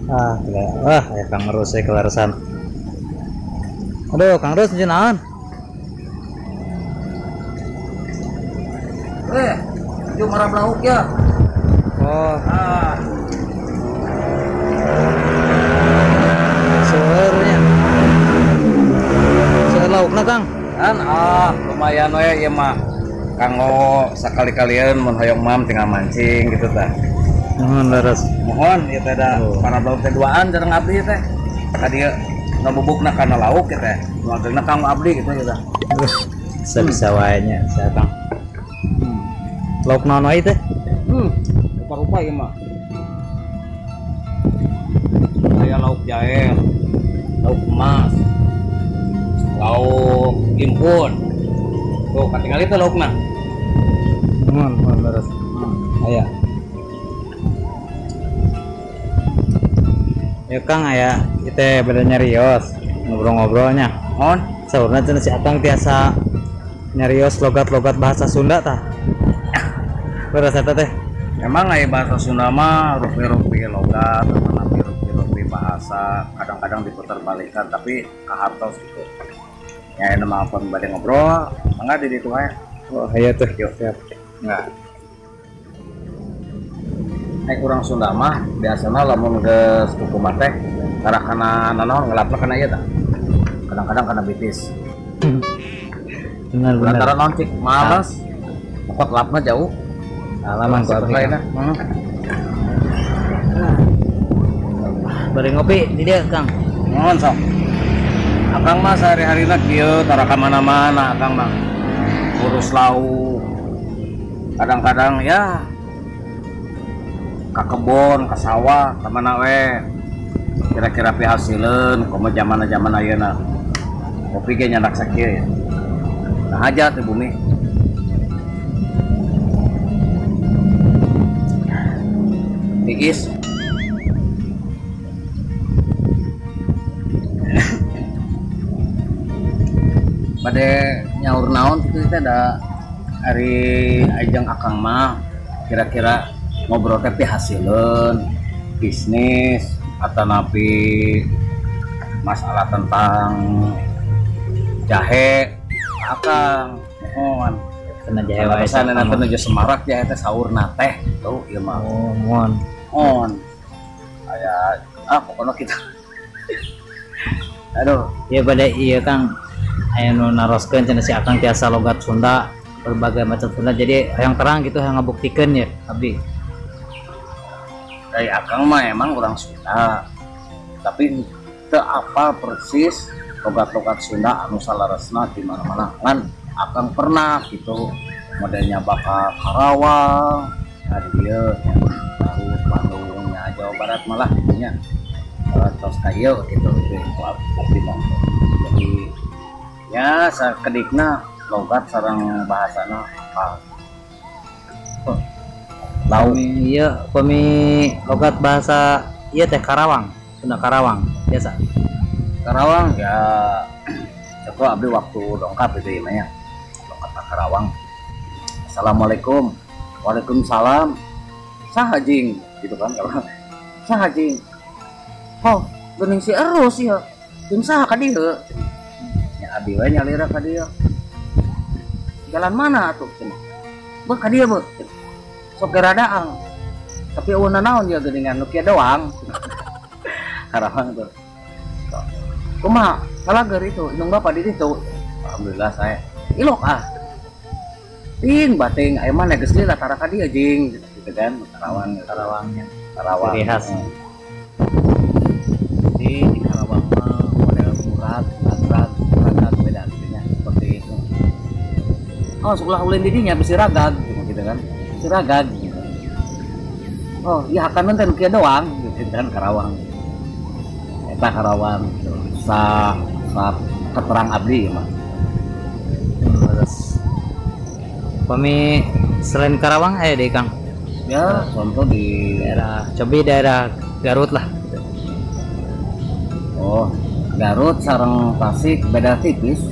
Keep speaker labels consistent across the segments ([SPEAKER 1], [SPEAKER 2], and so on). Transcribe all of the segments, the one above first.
[SPEAKER 1] Ah, gila. Wah, aya Kang Rus ya kelarasan. Aduh, Kang Rus nuju naon?
[SPEAKER 2] Nuju marab lauk ya.
[SPEAKER 1] Oh.
[SPEAKER 2] Ah.
[SPEAKER 1] Seueur nya. Seueur laukna, Kang?
[SPEAKER 2] Kan ah, lumayan we ieu mah. Kanggo sakali-kalian mun hoyong mam tinggal mancing gitu tah.
[SPEAKER 1] Nuhun leres.
[SPEAKER 2] Mohon ieu teh da para lauk teh duaan sareng abdi teh. Ka dieu ngabubukna kana lauk ieu teh. Nu ageungna kanggo abdi gitu ya tah.
[SPEAKER 1] Bisa-bisa wae nya sia Kang. Lauk naon wae teh?
[SPEAKER 2] Rupa-rupa ieu mah. Aya lauk jahe, lauk emas, lauk impun. Tuh, katingali teh laukna.
[SPEAKER 1] Nuhun, nuhun leres. Aya. Ya Kang, aya kita beda nyarios ngobrol-ngobrolnya.
[SPEAKER 2] Mohon.
[SPEAKER 1] Saurna cenah si Akang tiasa nyarios logat-logat bahasa Sunda tah. Leres eta teh.
[SPEAKER 2] Emang aya bahasa Sunda mah rupi-rupi logat, atau rupi-rupi bahasa, kadang-kadang diputar balikan tapi kahartos gitu. Ya ini mah pun bade ngobrol, mangga di ditu wae.
[SPEAKER 1] Oh, aya tuh, yuk siap.
[SPEAKER 2] Enggak. Ai urang Sunda mah biasana lamun geus kukumaha teh tara kana nanaon ngelapna kana ieu tah. Kadang-kadang kana bitis.
[SPEAKER 1] Benar, benar.
[SPEAKER 2] Lantaran naon cik males. Pokok lapna jauh.
[SPEAKER 1] Alaman ku abdi.
[SPEAKER 2] Lainna.
[SPEAKER 1] Bari ngopi di dieu, Kang.
[SPEAKER 2] Nuhun sok. Akang mah sehari-harina kieu tara ka mana-mana akang mah. Urus lauk. Kadang-kadang ya ka kebon, ka sawah, ka mana we. Kira-kira pihasileun komo zaman-zaman ayeuna. Kopi ge nyandak sakieu ya. Nah aja teh bumi. Tiis. Bade nyaur naon kitu teh da ari ajeng akang mah kira-kira ngobrol teh pihasileun bisnis atau napi masalah tentang jahe akang mohon
[SPEAKER 1] Kena jahe wae
[SPEAKER 2] sana nanti nuju semarak jahe teh saurna teh tuh ieu mah.
[SPEAKER 1] Oh, mohon.
[SPEAKER 2] Mohon. Aya ah pokoknya kita. Aduh,
[SPEAKER 1] ieu bade ieu Kang aya nu naroskeun cenah si Akang tiasa logat Sunda berbagai macam Sunda jadi hayang terang gitu hayang ngabuktikeun ya abdi.
[SPEAKER 2] Dari Akang mah emang orang Sunda tapi teu apal persis logat-logat Sunda anu salaresna di mana-mana kan Akang pernah gitu modelnya bakal Karawang nah di dieu Garut Bandung nya Jawa Barat malah gitunya tos ka ieu gitu itu abdi mah. Jadi ya sakedikna logat sareng bahasana apal. Oh. Lauk
[SPEAKER 1] ieu pami logat bahasa ieu teh Karawang, Sunda Karawang biasa.
[SPEAKER 2] Karawang ya contoh abdi waktu dongkap itu ieu nya. Dongkap ka Karawang. Assalamualaikum. Waalaikumsalam. Saha jing gitu kan. Saha jing. Oh, geuning si Erus ieu. Jeung saha ka dieu? Ya abdi we nyalira ka dieu. Jalan mana atuh cenah? Beuh ka dieu beuh. Sok geradaang. Tapi eueun nanaon ieu geuningan nu kieu doang. Karawang tuh. Kumaha? Kalager itu indung bapak di ditu. Alhamdulillah saya. Ilok ah. Ting bating aya mana geus lila tara ka dieu jing gitu kan Karawang
[SPEAKER 1] Karawangnya.
[SPEAKER 2] Karawang.
[SPEAKER 1] Ciri khas.
[SPEAKER 2] Jadi di Karawang mah model murag, ragrag, ragag beda gitu nya seperti itu. Oh, sekolah ulin di dinya bisi ragag gitu kan. Bisi ragag gitu. Oh, iya akan nonton kieu doang gitu kan Karawang. Eta Karawang gitu. Sa sa keterang abdi mah.
[SPEAKER 1] Terus pami selain Karawang aya deui Kang?
[SPEAKER 2] Ya, contoh di
[SPEAKER 1] daerah cobi daerah Garut lah.
[SPEAKER 2] Oh, Garut sareng Tasik beda tipis.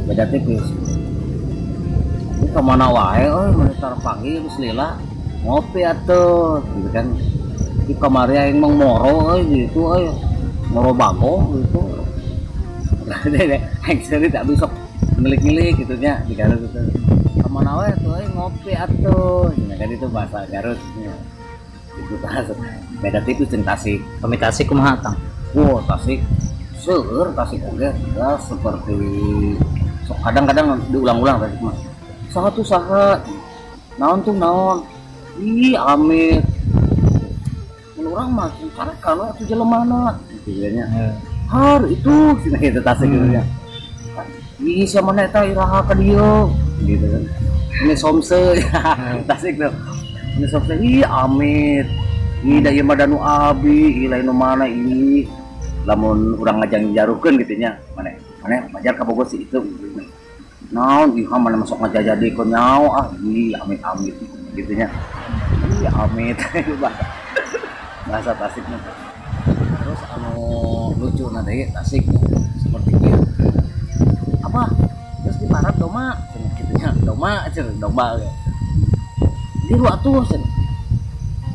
[SPEAKER 2] Beda tipis. Ini kemana wae euy mun tarpanggih geus lila ngopi atuh gitu kan. Di kamari aing mah moro euy gitu euy. Moro bagong gitu. Aing seuri tak besok ngelik-ngelik gitu nya di Garut itu. Kamana we tuh euy ngopi atuh. Cenah kan itu bahasa Garut. Itu bahasa beda tipis jeung Tasik.
[SPEAKER 1] Kami Tasik kumaha tang?
[SPEAKER 2] Wah, Tasik seueur Tasik oge ya seperti sok kadang-kadang diulang-ulang Tasik mah. Saha tuh saha? Naon tuh naon? Ih, amit. Mun urang mah carekan we atuh jelemana gitu nya. Har itu cenah kitu Tasik gitu nya. Ih, sia mana eta iraha ka dieu gitu kan. Ini somse Tasik tuh. Ini somse ih amit. Ih da ieu mah danu abi, ih lain nu mana ih. Lamun urang ngajang-jarukeun gitu nya. Maneh maneh majar ka Bogor si itu gitu. Naon ih mana masuk ngajajadikeun nyaho ah ih amit-amit gitu nya. Ih amit bahasa Tasiknya. Terus anu lucu na deui Tasik seperti kieu. Apa? Terus di barat doma cenah kitu nya, doma cenah domba ge. Diru atuh cenah.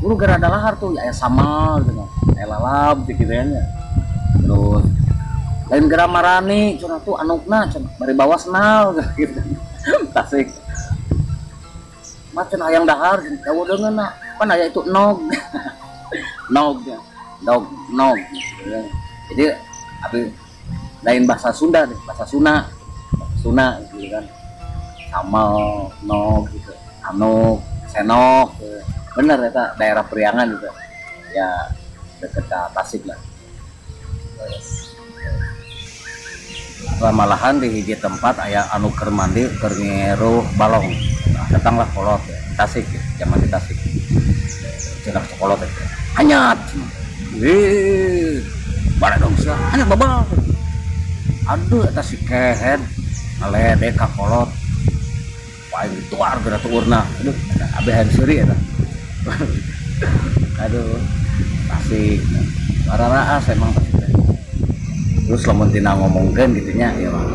[SPEAKER 2] Buru gara ada lahar tuh aya samal cenah, aya lalab kitu nya. Terus lain geura marani cenah tuh anukna cenah bari bawa senal gitu. Tasik. Mah cenah hayang dahar cenah jauh deungeunna. Pan aya itu nog. Nog ya. Dog nog. Jadi abi lain bahasa Sunda deh, bahasa Sunda. Bahasa Sunda gitu kan. Samal, nog gitu. Anuk, senok gitu. Bener eta daerah Priangan gitu. Ya deket ke Tasik lah. Malahan di hiji tempat aya anu keur mandi keur ngeruh balong. Nah, datanglah kolot ya, Tasik ya, zaman di Tasik. Cenah kolot ya. Hanyat. Wih, baradong sia, hanyat babal. Aduh eta si kehed ngaledek ka kolot. Paling dituar geura tuurna. Aduh, abeh hayang seuri eta. Aduh, Tasik. Bararaas emang Tasik teh. Terus lamun tina ngomongkeun gitu nya ya mah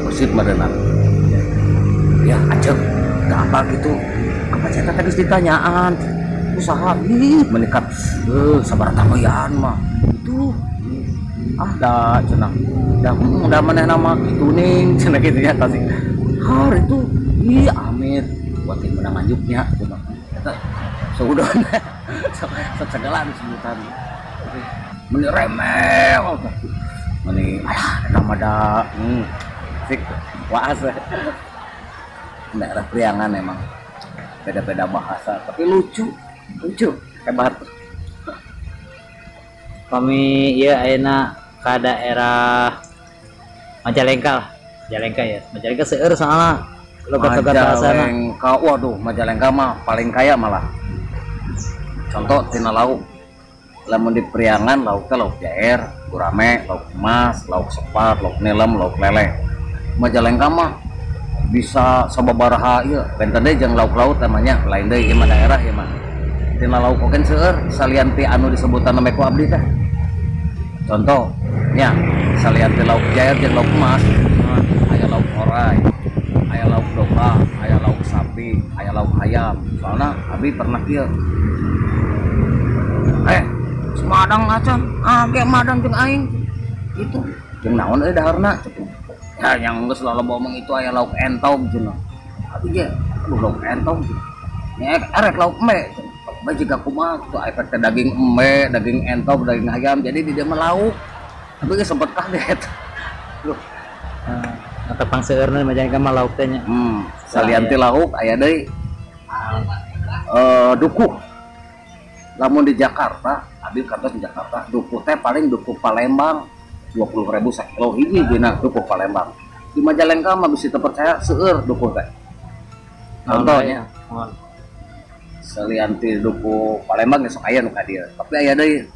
[SPEAKER 2] gosip meureunna. Ya acep teu apa gitu. Apa cerita tadi ditanyaan usaha ih meningkat sabar tanggoyan mah itu ah da cenah da da manehna mah kitu ning cenah kitu nya Tasik. Har itu ih amit buat menang anjuknya cenah eta suudon sok segala disebutan meni remeh meni alah nama da sik waas daerah Priangan emang beda-beda bahasa tapi lucu lucu hebat.
[SPEAKER 1] Kami ya ayeuna ka daerah Majalengka lah. Majalengka ya. Majalengka seueur soalna logat-logat bahasana.
[SPEAKER 2] Majalengka, waduh Majalengka mah paling kaya malah. Contoh tina lauk. Lamun di Priangan lauk teh lauk jair, gurame, lauk emas, lauk sepat, lauk nilem, lauk lele. Majalengka mah bisa sababaraha ieu benten deui jeung lauk-laut namanya lain deui ieu mah daerah ieu mah. Tina lauk oge seueur salian ti anu disebutan name ku abdi teh. Contoh nya salian ti lauk jair jeung lauk emas, aya lauk orai, aya lauk domba, aya lauk sapi, aya lauk ayam. Soalna abdi pernah kieu. Madang acan, ah ge madang jeung aing. Itu jeung naon euy daharna cenah. Ya yang geus loloba omong itu aya lauk entog cenah. Abdi ge aduh lauk entog cenah. Nya erek lauk embe cenah. Lauk embe jiga kumaha kitu efek teh daging embe, daging entog, daging ayam. Jadi di dieu mah lauk. Tapi ge sempet kaget. Loh.
[SPEAKER 1] Atau pangseueurna Majalengka mah lauk teh nya.
[SPEAKER 2] Salian ti lauk aya deui dukuh. Lamun di Jakarta, abi kantos di Jakarta, dukuh teh paling dukuh Palembang 20.000 sakilo hiji dina dukuh Palembang. Di Majalengka mah bisa terpercaya seueur dukuh teh. Contohnya, salian ti dukuh Palembang geus aya nu ka dieu, tapi aya deui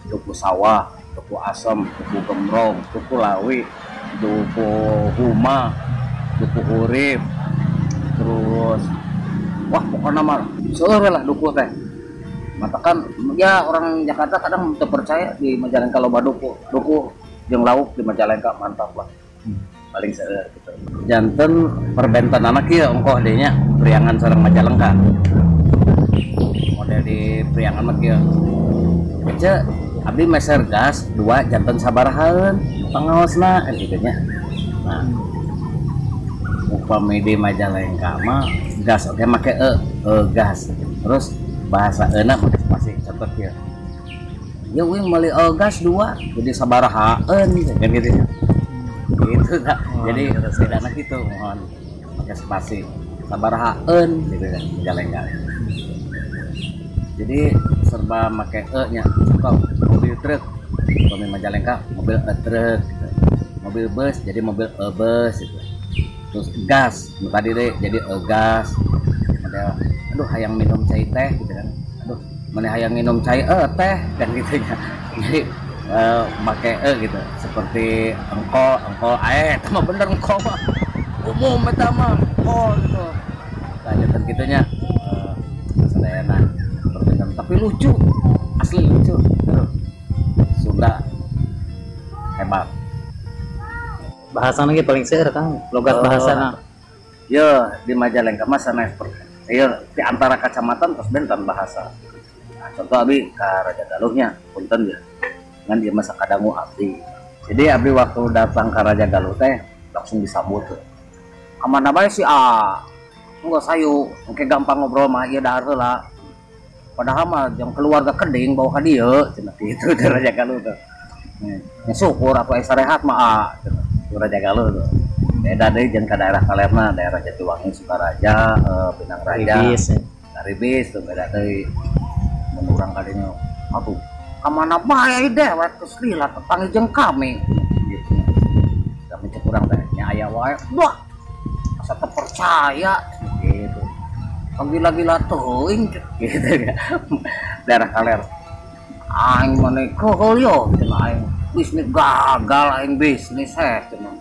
[SPEAKER 2] dukuh sawah, dukuh asem, dukuh gemrong, dukuh lawi, dukuh huma, dukuh hurip. Terus wah pokoknya mah seueur lah dukuh teh. Matakan ya orang Jakarta kadang terpercaya di Majalengka loba dukuh, dukuh jeung lauk di Majalengka mantap lah. Paling seueur gitu. Janten perbentenana kieu ongkoh deui nya Priangan sareng Majalengka. Model di Priangan mah kieu. Ece abdi meser gas dua janten sabarahaeun pangaosna kan kitu nya. Nah, upami di Majalengka mah gas oke make e gas. Terus bahasa euna make spasi, contoh kieu. Ya uing meuli e gas dua jadi sabarahaeun kan gitu nya. Gitu kan. Jadi bedana kitu mohon pakai spasi sabarahaeun gitu kan Majalengka. Jadi serba make e nya. Contoh mobil truk, upami Majalengka mobil e truk gitu. Mobil bus jadi mobil e bus gitu. Terus gas nu tadi deh jadi e gas. Model aduh hayang minum cai teh gitu kan. Aduh mana hayang minum cai e teh kan gitu nya. Jadi make e gitu. Seperti engkol, engkol itu mah bener engkol mah. Umum eta mah engkol gitu. Lanjutan gitunya. Sadayana perbedaan tapi lucu. Asli lucu. Aduh. Sunda hebat.
[SPEAKER 1] Bahasa lagi paling seueur Kang, logat bahasana.
[SPEAKER 2] Ya, di Majalengka mah sanes ya, di antara kecamatan terus benten bahasa. Nah, contoh abi ka Raja Galuhnya, punten ya. Ngan dia masa kadangu abdi. Jadi abdi waktu datang ke Raja Galuh teh langsung disambut tuh. Kamana bae si A? Enggak sayu, engke gampang ngobrol mah ieu dahar heula. Padahal mah jeung keluarga keding bawa ka dieu cenah kitu di Raja Galuh tuh. Ya syukur atuh aya sarehat mah A cenah. Raja Galuh tuh. Beda deui jeung ka daerah kalerna, daerah Jatiwangi, Sukaraja, Pinang Raja.
[SPEAKER 1] Ribis, ya.
[SPEAKER 2] Karibis tuh beda deui. Mun urang ka dinya, atuh ka mana bae dewek geus lila tepanggih jeung kami gitu. Kami cek urang teh nya aya wae. Wah, asa teu percaya gitu. Gila-gila teuing gitu ya. Daerah kaler. Aing maneh keheul yo cenah aing. Bisnis gagal aing bisnis heh cenah.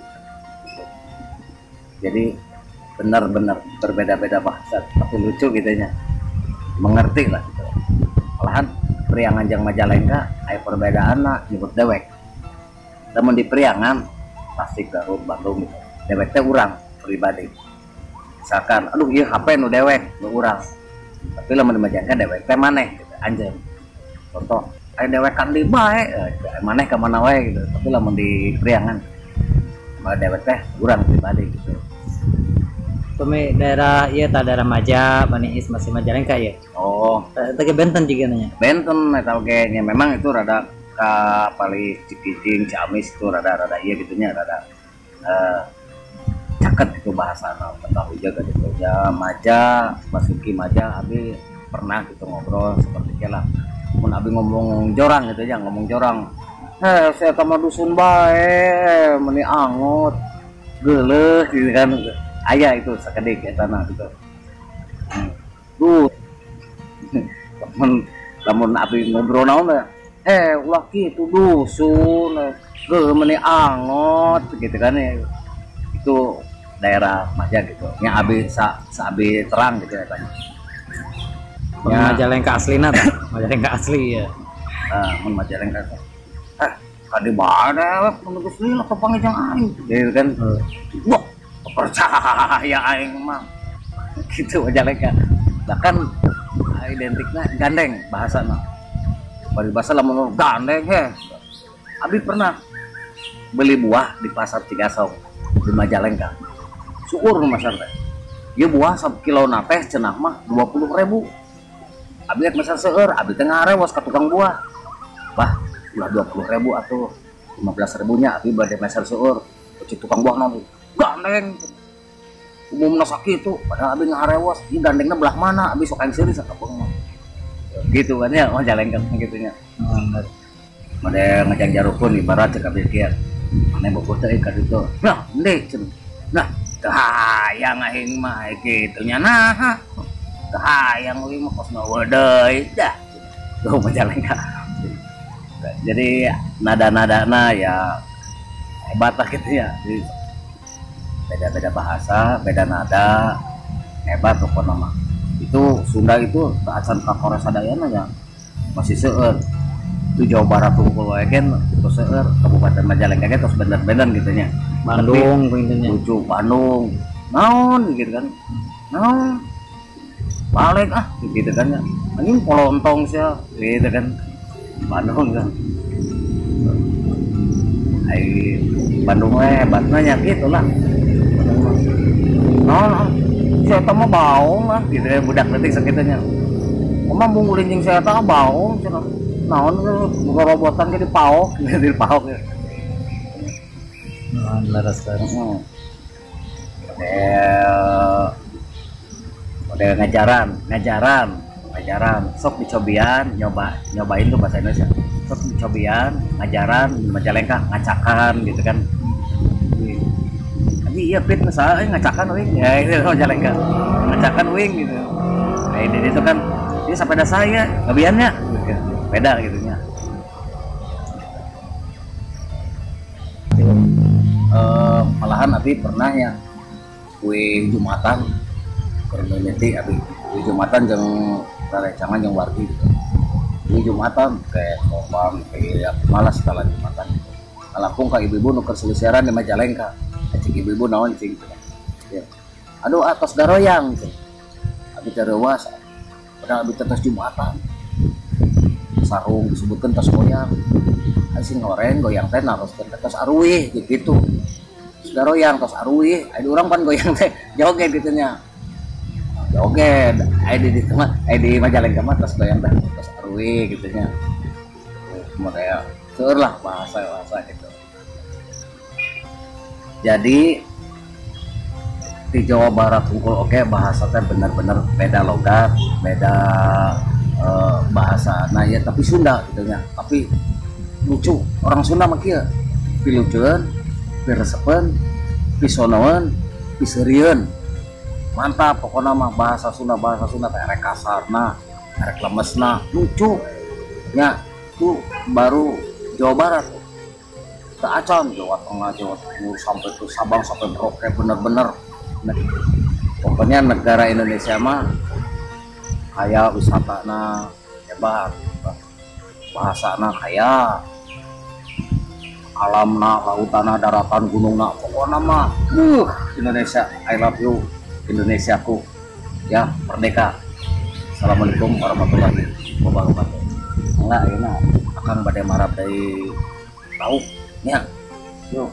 [SPEAKER 2] Jadi benar-benar berbeda-beda bahasa tapi lucu gitu nya. Mengerti lah gitu. Malahan Priangan jeung Majalengka aya perbedaanna nyebut dewek. Lamun di Priangan Tasik, Garut, Bandung gitu. Dewek teh urang pribadi. Misalkan aduh ieu HP nu dewek nu urang. Tapi lamun di Majalengka dewek teh maneh gitu, anjeun. Contoh aya dewek kan di bae, maneh ka mana wae gitu. Tapi lamun di Priangan mah dewek teh urang pribadi gitu.
[SPEAKER 1] Pemi daerah ieu tah daerah Maja, Maniis masih Majalengka ya.
[SPEAKER 2] Oh,
[SPEAKER 1] Eta ge benten juga nanya.
[SPEAKER 2] Benten eta oge nya memang itu rada ka palih Cikijing, Ciamis itu rada-rada ieu gitu nya, rada caket gitu bahasana. Tentang hujan gitu ya, Maja, Basuki Maja abi pernah gitu ngobrol seperti lah. Mun abi ngomong jorang gitu ya, ngomong jorang. Heh, saya mah dusun bae, meuni angot, geuleuh gitu kan. Aya itu sakedik eta mah gitu. Duh. Lamun abi ngobrol naon teh, ulah kitu dusun, geuleuh meuni angot gitu kan ya. Itu daerah Maja gitu. Nya abi sa abi terang gitu eta mah.
[SPEAKER 1] Ya. Majalengka aslina tah, Majalengka asli ya.
[SPEAKER 2] Nah, mun Majalengka teh. Ka di mana mun geus lila kapanggih jeung aing gitu kan. Wah, percaya aing mah. Gitu Majalengka. Bahkan identiknya gandeng bahasana. Paribasa lamun gandeng heh. Abi pernah beli buah di pasar Cigasong di Majalengka. Syukur nu masar teh. Ieu buah sakilona teh cenah mah 20.000. Abi rek meser seueur, abi teh ngarewas ka tukang buah. Bah, ulah 20.000 atuh 15.000 nya abi bade meser seueur. Cek tukang buah naon? Gandeng. Umumna sakitu, padahal abi ngarewas, ieu gandengna belah mana? Abi sok aing seuri sakapeung mah. Gitu kan ya, Majalengka gitu nya. Model ngajang jarukun ibarat cek abi kieu. Mane bogoh teh ka ditu. Nah, endi cenah. Nah, teu hayang aing mah kitu nya naha. Teu hayang euy mah kos eueuh deui dah. Tuh Majalengka. Jadi nada-nadana ya hebat lah gitu ya. Jadi beda-beda bahasa, beda nada, hebat pokoknya mah. Itu Sunda itu acan ka Korea sadayana ya masih seueur. Itu Jawa Barat unggul wae kan terus seueur, Kabupaten Majalengka ge terus benten-benten gitu nya.
[SPEAKER 1] Bandung intinya.
[SPEAKER 2] Lucu Bandung. Naon gitu kan. Naon. Balik ah gitu kan ya. Anjing polontong sih gitu kan. Bandung kan. Ai Bandung mah hebatna nya kitu lah. Bandung mah. Naon si eta mah baong ah gitu ya budak leutik sakitu nya. Omah mung jeung si eta baong cenah. Naon boga robotan ge dipaok gitu dipaok ya.
[SPEAKER 1] Naon leres-leres.
[SPEAKER 2] Model ngajaran, ngajaran, ngajaran, sok dicobian, nyobain tuh bahasa Indonesia. Sok dicobian, ngajaran, Majalengka, ngacakan gitu kan. Ini iya pit misalnya ngacakan wing, ya itu Majalengka, ngacakan wing gitu. Nah ini itu kan, ini sepeda saya, ngebiannya, gitu. Beda gitu nya. Malahan abi pernah ya, kue Jumatan, community abi kue Jumatan jeung rerencangan jeung wargi gitu. Kue Jumatan kayak korban kayak malas kalau Jumatan gitu. Ngalangkung ka ibu-ibu nu keur selisiran di Majalengka. Cik ibu-ibu naon cing gitu. Ya. Aduh atos garoyang gitu. Abi teh reuas. Padahal abi teh tos Jumatan. Sarung disebutkeun tos goyang. Ai sing goreng goyang teh naroskeun teh tos aruih gitu. Garoyang tos aruih, ai urang pan goyang teh joget gitu nya. Joget, ai di ditu mah, ai di Majalengka mah tos goyang teh tos aruih gitu nya. Model seueur lah bahasa-bahasa gitu. Jadi di Jawa Barat unggul oke bahasa teh bener-bener beda logat, beda bahasa. Nah ya tapi Sunda gitu nya. Tapi lucu, orang Sunda mah kieu. Pilucueun, piresepeun, pisonoeun, piseurieun. Mantap pokoknya mah bahasa Sunda teh rek kasarna, rek lemesna, lucu. Nya itu baru Jawa Barat. Teu acan Jawa Tengah, Jawa Timur sampai ke Sabang sampai Merauke bener-bener. Nah, pokoknya negara Indonesia mah kaya wisatana hebat, bahasana kaya, alamna, lautana, daratan, gunungna, pokoknya mah Indonesia, I love you Indonesiaku, ya merdeka. Assalamualaikum warahmatullahi wabarakatuh. Enggak, ini akan badai marah dari tahu ya. Yuk.